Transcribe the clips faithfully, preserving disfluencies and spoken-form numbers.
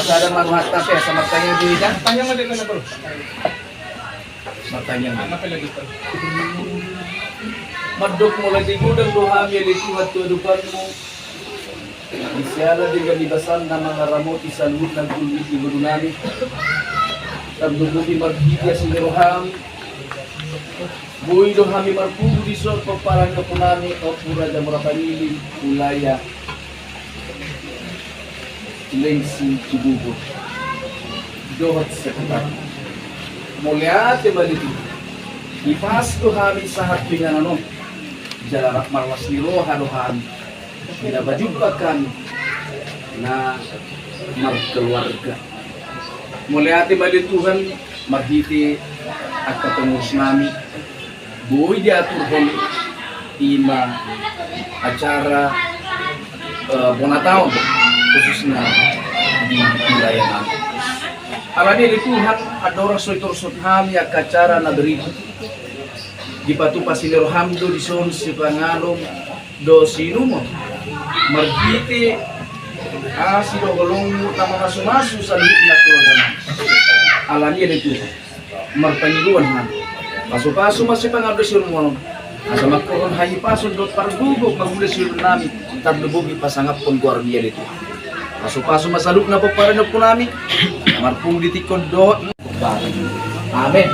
Sada ma rohanta pe asa martangiang do hita. Martangiang ma. Mandok mauliate godang do hami ale Tuhan tu adopanmu. Di siala denggan ni basaM na mangaramoti saluhutna gulmit ni ngolu nami. Tarlumobi marhite asi ni rohaM. Boi do hami marpungu dison pomparan ni ompu nami, Ompu Raja Mura Pangiling, wilayah Cilengsi, Cibubur dohot sekitar. Mauliate ma ale Tuhan. Dipas do hami sahat tu inganan on. Jala rap marlas ni roha do hami. Di na pajumpang hami na markeluarga. Mauliate ma ale Tuhan, marhite angka pengurus nami, boi diaturhon i ma acara, eh, bona taon, khususna di wilayah nami. Alani i ale Tuhan, andorang so ditorus hami angka acara na berikut, dipatupa asi ni rohaM do dison sipanganon dohot siinumon, marhite asi dohot holongMu na mamasumasu saluhutna keluarga nami. Alani i ale Tuhan, marpangidoan hami, pasupasu ma sipanganon dohot siinumon on, asa mangkorhon hahipason dohot pargogop mangula siulahon nami, tarlumobi pasangaphon goarMi ale Tuhan. Pasupasu ma saluhutna pomparan ni ompu nami, marpungu di tingki on dohot. Amen.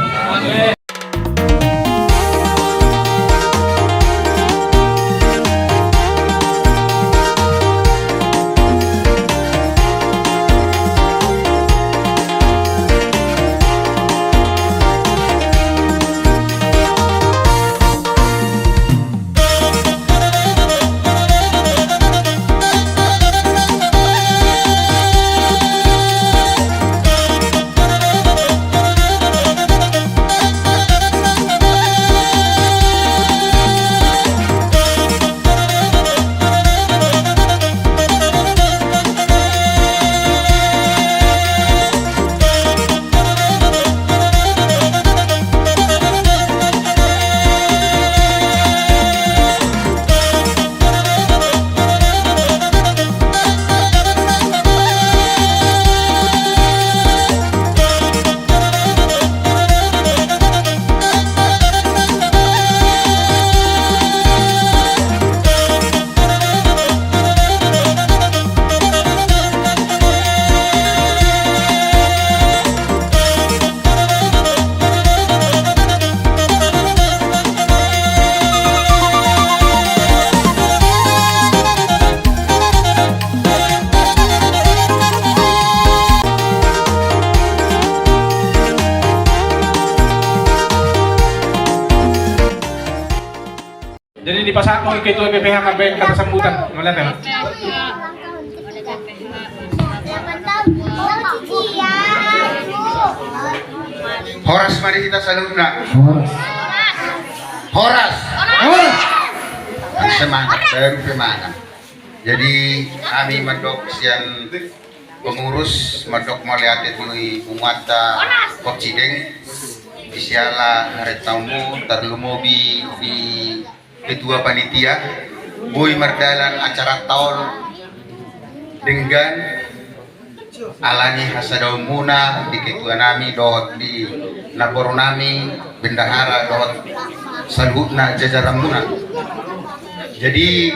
Jadi dipasahat ma ketua B P H K B N kata sambutan. Mauliate ma. Horas ma di hita saluhutna. Horas. Horas. Horas. Semangat, baru semangat. Jadi hami mandok sian pengurus mandok mauliate tu punguanta Hot Cideng di siala haretaonmu, tarlumobi di ketua panitia, boi mardalan acaranta on denggan, alani hasadaonmuna di ketua nami dohot di naporu nami, bendahara dohot saluhutna jajaranmuna. Jadi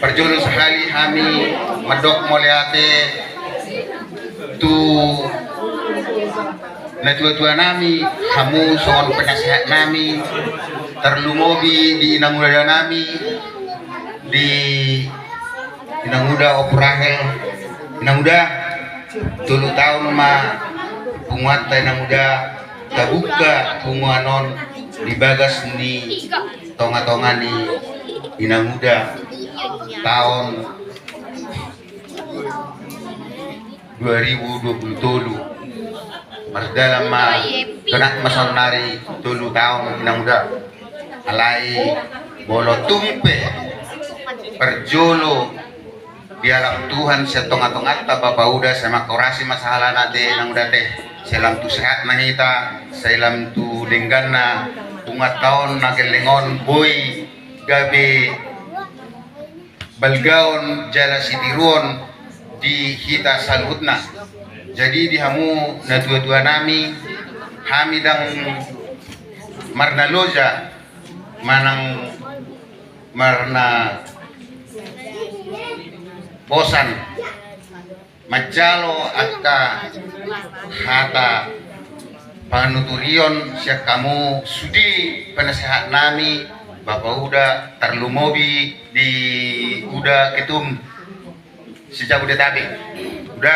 parjolo sahali hami mandok mauliate tu natuatua nami, hamu songon penasehat nami, tarlumobi di inanguda nami, di inanguda Ompu Rahel. Inanguda, tolu taon ma punguanta inanguda tabuka punguan on di bagas ni tongatonga ni inanguda taon dua ribu dua puluh tolu. Mardalan ma, genap ma saonnari tolu taon inanguda. Alai molo tung pe parjolo dialap Tuhan sian tongatonganta bapa uda, sai mangkorasi ma sahalana te inanguda te. Sai lam tu sehat ma hita, sai lam tu dengganna punguanta on na gelleng on, boi gabe balgaon jala sitiruon di hita saluhutna. Jadi di hamu natuatua nami, hami ndang marnaloja manang marna bosan manjalo angka hata panuturion sian hamu sude penasehat nami, Bapa Uda, tarlumobi di Uda Ketum se-Jabodetabek. Uda,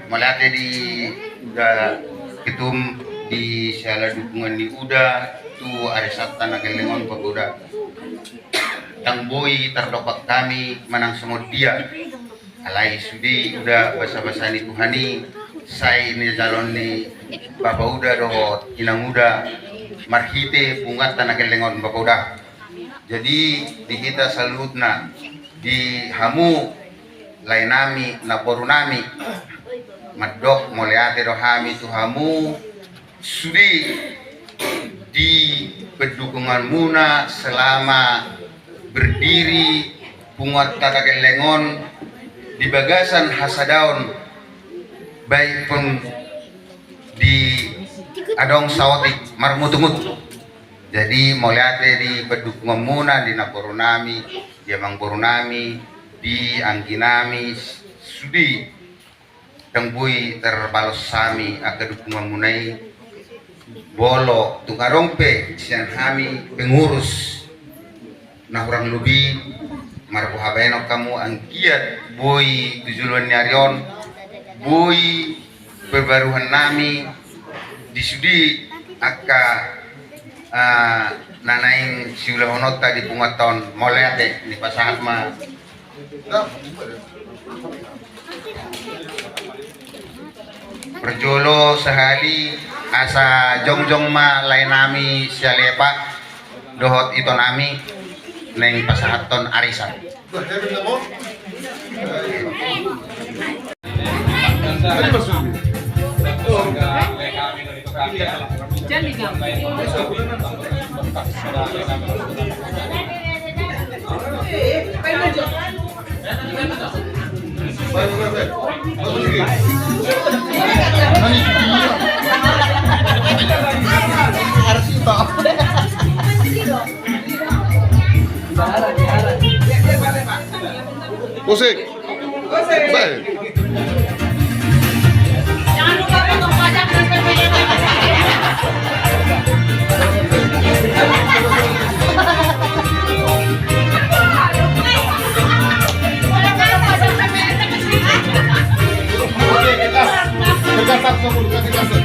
mauliate di Uda Ketum di siala dukungan ni Uda tu arisanta na gelleng on, Bapa Uda. Ndang boi tardokon hami manang songon dia. Alai sude Uda basabasa ni Tuhan i, sai nijalo ni Bapa Uda dohot Inang Uda marhite punguanta na gelleng on, Bapa Uda. Jadi di hita saluhutna, di hamu lae nami, namboru nami, mandok mauliate do hami tu hamu sude di pendukunganmuna selama berdiri punguanta na gelleng on di bagasan hasadaon, baik pun di adong saotik marmutumutu. Jadi mauliate di pendukunganmuna, di namboru nami, di amangboru nami, di anggi nami, sude ndang boi tarbalos hami angka dukunganmuna i. Molo tung adong pe sian hami pengurus na hurang lobi, marboha baenon hamu anggiat boi tu joloan ni ari on boi perbaruan nami di sude angka, ah, na naeng siulahononta di punguanta on. Mauliate, nipasahat ma. Parjolo sahali asa jongjong ma lae nami Sialepa dohot ito nami naeng pasahathon arisan. Musik. Baik. Jangan lupa potong pajak dan P P N. Tegas, tegas, tegas.